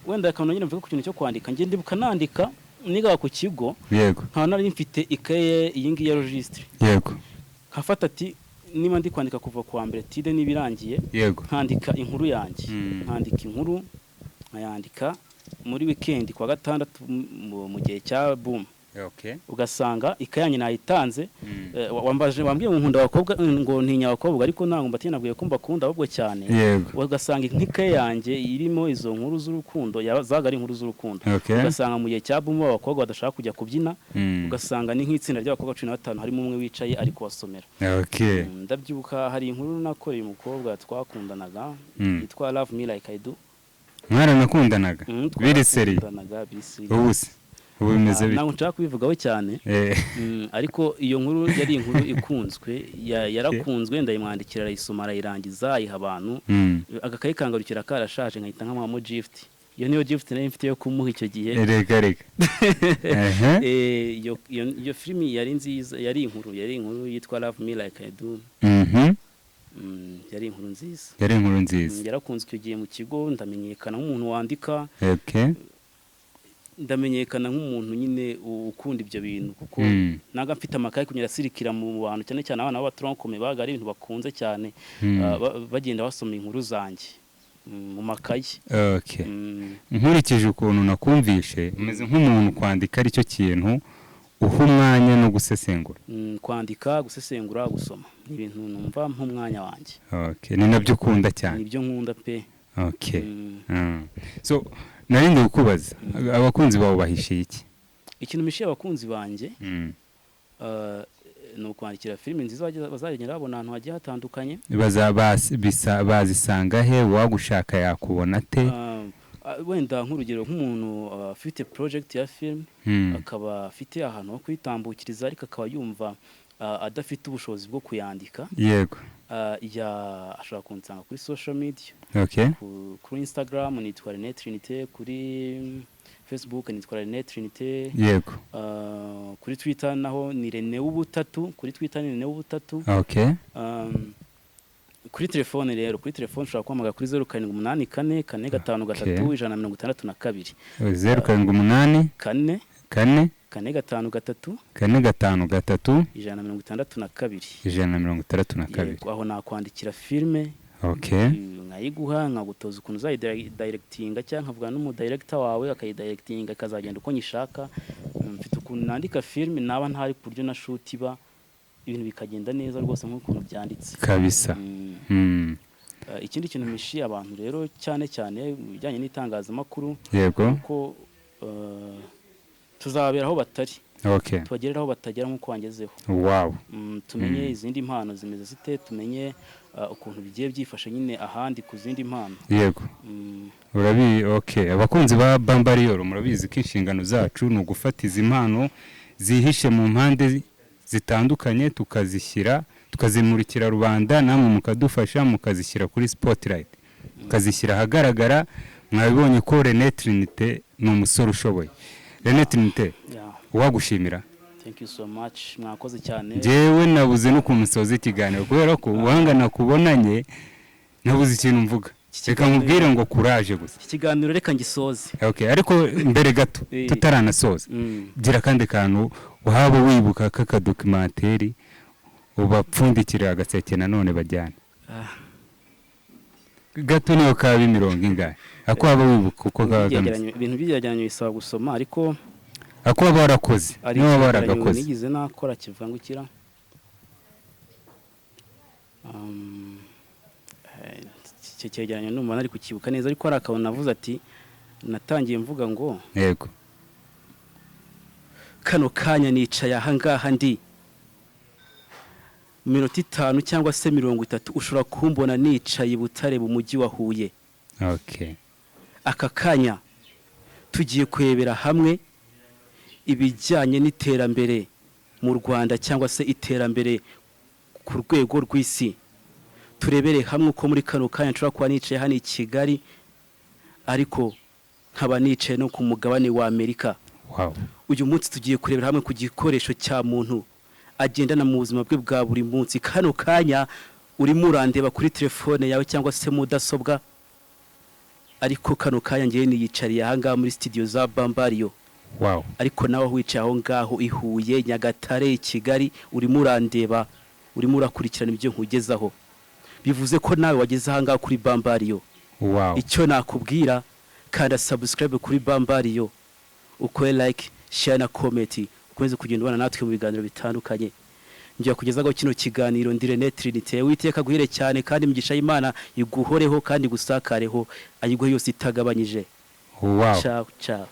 wenda reka nongere mvuge ku kintu cyo kwandika. Njye ndibuka nandika nigaga ku kigo, nkaba nari mfite ikaye iyi ngiyi ya registre, nkafata ati niba ndi kwandika kuva ku wa mbere tide niba irangiye, nkandika inkuru yanjye. Nkandika inkuru, nkayandika muri weekend ku wa gatandatu mu gihe cya boom, ugasanga ikaye yanjye nayitanze. Wambaje, wambwiye ngo nkunda abakobwa, ngo ntinya abakobwa, ariko ntabwo mbatinya, nabwiye ko mbakunda ahubwo cyane. Ugasanga nk'ikaye yanjye irimo izo nkuru z'urukundo, zaga ari inkuru z'urukundo. Ugasanga mu gihe cya boom abakobwa badashaka kujya kubyina, ugasanga ni nk'itsinda ry'abakobwa 15, harimo umwe wicaye ari kubasomera. Ndabyibuka hari inkuru nakoreye umukobwa twakundanaga yitwa Love Me Like I Do. Mwaranakundanaga? Biri sérieux? Twarakundanaga biri sérieux. Ubu se? Ubu bimeze bite? Ntabwo nshaka kubivugaho cyane. Ariko iyo nkuru yari inkuru ikunzwe, yarakunzwe, ndayimwandikira, arayisoma, arayirangiza, ayiha abantu. Agakayi kangarukira karashaje, nkahita nkamuhamo gift. Iyo niyo gift nari mfite yo kumuha icyo gihe. Reka reka. Ehe. Iyo filimi yari nziza, yari inkuru yitwa Love Me Like I Do. Yari inkuru nziza. Yari inkuru nziza. Yarakunzwe icyo gihe mu kigo, ndamenyekana nk'umuntu wandika, ndamenyekana nk'umuntu nyine ukunda ibyo bintu, kuko naga mfite amakaye kunyura asirikira mu bantu, cyane cyane abana b'aba tronc commun baga ari ibintu bakunze cyane. Bagenda basoma inkuru zanjye mu makaye. Nkurikije ukuntu nakumvishe, umeze nk'umuntu kwandika aricyo kintu uha umwanya no gusesengura. Kwandika, gusesengura, gusoma ni ibintu numva nk'umwanya wanjye. Okay, ni nabyo ukunda cyane. Nibyo nkunda pe. So nari ndi kukubaza, abakunzi bawe bahishiye iki? Ikintu mishiye abakunzi banjye ni ukwandikira filime nziza bazagenda babona ahantu hagiye hatandukanye. Bazisanga he? Uwagushaka yakubona ate? Wenda nk'urugero, nk'umuntu afite project ya film, akaba afite ahantu ho kuyitambukiriza, ariko akaba yumva adafite ubushobozi bwo kuyandika, ashobora kunsanga kuri social media. Kuri Instagram nitwa Rene Trinité, kuri Facebook nitwa Rene Trinité. Kuri Twitter naho ni Rene w'ubutatu, kuri Twitter ni Rene w'ubutatu. Kuri telefone rero, kuri telefone ushobora guhamagara kuri 0784 453 162. 078 4 4 453 453 162. 162. Yego, aho nakwandikira filime, nkayiguha, nkagutoza ukuntu uzayidirectinga, cyangwa nkavugana n'umudirector wawe akayidirectinga, ikazagenda uko nyishaka. Mfite ukuntu nandika filime naba ntari, ku buryo na shoot iba, ibintu bikagenda neza rwose nk'ukuntu byanditse. Kabisa. Ikindi kintu mishiye abantu rero, cyane cyane mu bijyanye n'itangazamakuru, ko tuzababera aho batari, tubagerere aho batagera nk'uko wangezeho. Tumenye izindi mpano zimeze zite, tumenye ukuntu bigiye byifashe nyine ahandi ku zindi mpano. Urabi okay, abakunzi ba Bambariyoro, murabizi ko inshingano zacu ni ugufata izi mpano zihishe mu mpande zitandukanye, tukazishyira, tukazimurikira rubanda, namwe mukadufasha mukazishyira kuri spotlight, mukazishyira ahagaragara. Mwabibonye ko Rene Trinité ni umusore ushoboye. Rene Trinité, uwagushimira. Thank you so much, mwakoze cyane. Njyewe nabuze n'ukuntu nsoza ikiganiro, kubera ko ubuhanga nakubonanye nabuze ikintu mvuga. Reka nkubwire ngo kuraje gusa. Iki kiganiro reka ngisoze. Okay, ariko mbere gato, tutaranasoza, gira akandi kantu waba wibuka k'akadocumentary ubapfundikira agaseke nanone bajyana. Gato, niyo kaba imirongo ingahe, ako waba wibuka uko kaba kameze. Ibintu by'ibyegeranyo bisaba gusoma, ariko Ako waba warakoze, hari niba waba icyegeranyo waragakoze. nigeze nakora kivuga ngo ikira icyo cyegeranyo numva nari kukibuka neza, ariko hari akantu navuze ati natangiye mvuga ngo kano kanya nicaye aha ngaha, ndi mu minota 5 cyangwa se 30 ushobora kumbona nicaye i Butare mu mujyi wa Huye. Aka kanya tugiye kurebera hamwe ibijyanye n'iterambere mu Rwanda cyangwa se iterambere ku rwego rw'isi, turebere hamwe uko muri kano kanya nshobora kuba nicaye hano i Kigali, ariko nkaba nicaye no ku mugabane wa Amerika. Uyu munsi tugiye kurebera hamwe ku gikoresho cya muntu agendana mu buzima bwe bwa buri munsi. Kano kanya urimo urandeba kuri telefone yawe cyangwa se mudasobwa, ariko kano kanya ngewe niyicariye aha ngaha muri studio za Bambariyo. Ariko nawe aho wicaye aho ngaho i Huye, Nyagatare, i Kigali, urimo urandeba, urimo urakurikirana ibyo nkugezaho, bivuze ko nawe wageze aha ngaha kuri Bambariyo. Icyo nakubwira, kanda subscribe kuri Bambariyo, ukore like, share na comment, ukomeze kugenda ubana natwe mu biganiro bitandukanye. Ngiye kugezaho kino kiganiro ndi Rene Trinité. Uwiteka aguhire cyane, kandi imigisha y'Imana iguhoreho kandi igusakareho, ayiguhe yose itagabanyije. Ciao ciao.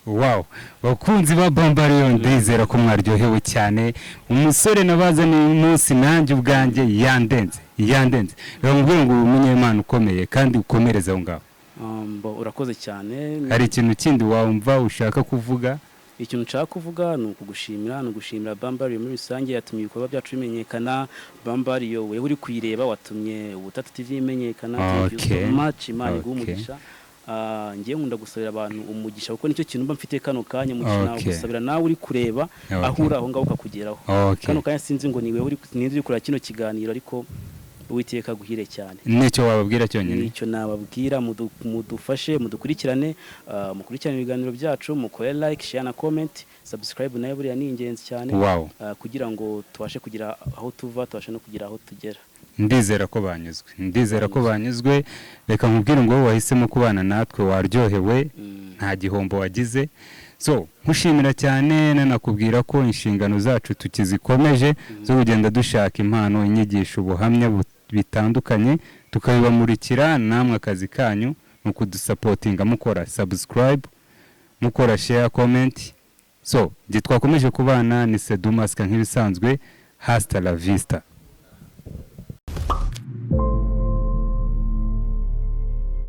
Wow, bakunzi ba Bambariyo, ndizera ko mwaryohewe cyane. Umusore nabazaniye uyu munsi, nanjye ubwanjye yandenze, yandenze. Reka nkubwire ngo uri umunyemana ukomeye kandi ukomereze aho ngaho. Bo, urakoze cyane. Hari ikintu kindi wumva ushaka kuvuga? Ikintu nshaka kuvuga ni ukugushimira, ni ugushimira Bambariyo muri rusange yatumye ibikorwa byacu bimenyekana. Bambariyo, wewe uri kuyireba, watumye Ubutatu TV imenyekana. Thank you so much. Imana iguhe umugisha. Ah, ngiye nkunda gusabira abantu umugisha kuko nicyo kintu mba mfite kano kanya, umugisha. Nawe gusabira nawe uri kureba, aho uri aho ngaho ukakugeraho. Kano kanya sinzi ngo ni wewe uri, ninde uri kureba kino kiganiro, ariko Uwiteka aguhire cyane. Nicyo wababwira cyonyine? Nicyo nababwira, mudufashe mudukurikirane, mukurikirane ibiganiro byacu, mukore like, share na comment, subscribe nayo buriya ni ingenzi cyane, kugira ngo tubashe kugira aho tuva, tubashe no kugira aho tugera. Ndizera ko banyuzwe, ndizera ko banyuzwe. Reka nkubwire ngo wowe wahisemo kubana natwe waryohewe, nta gihombo wagize. So nkushimira cyane, nanakubwira ko inshingano zacu tukizikomeje zo kugenda dushaka impano, inyigisho, ubuhamya bitandukanye, tukabibamurikira. Namwe akazi kanyu ni ukudusupportinga mukora subscribe, mukora share, comment. So njye twakomeje kubana ni Sedumasika nk'ibisanzwe. Hasta la vista.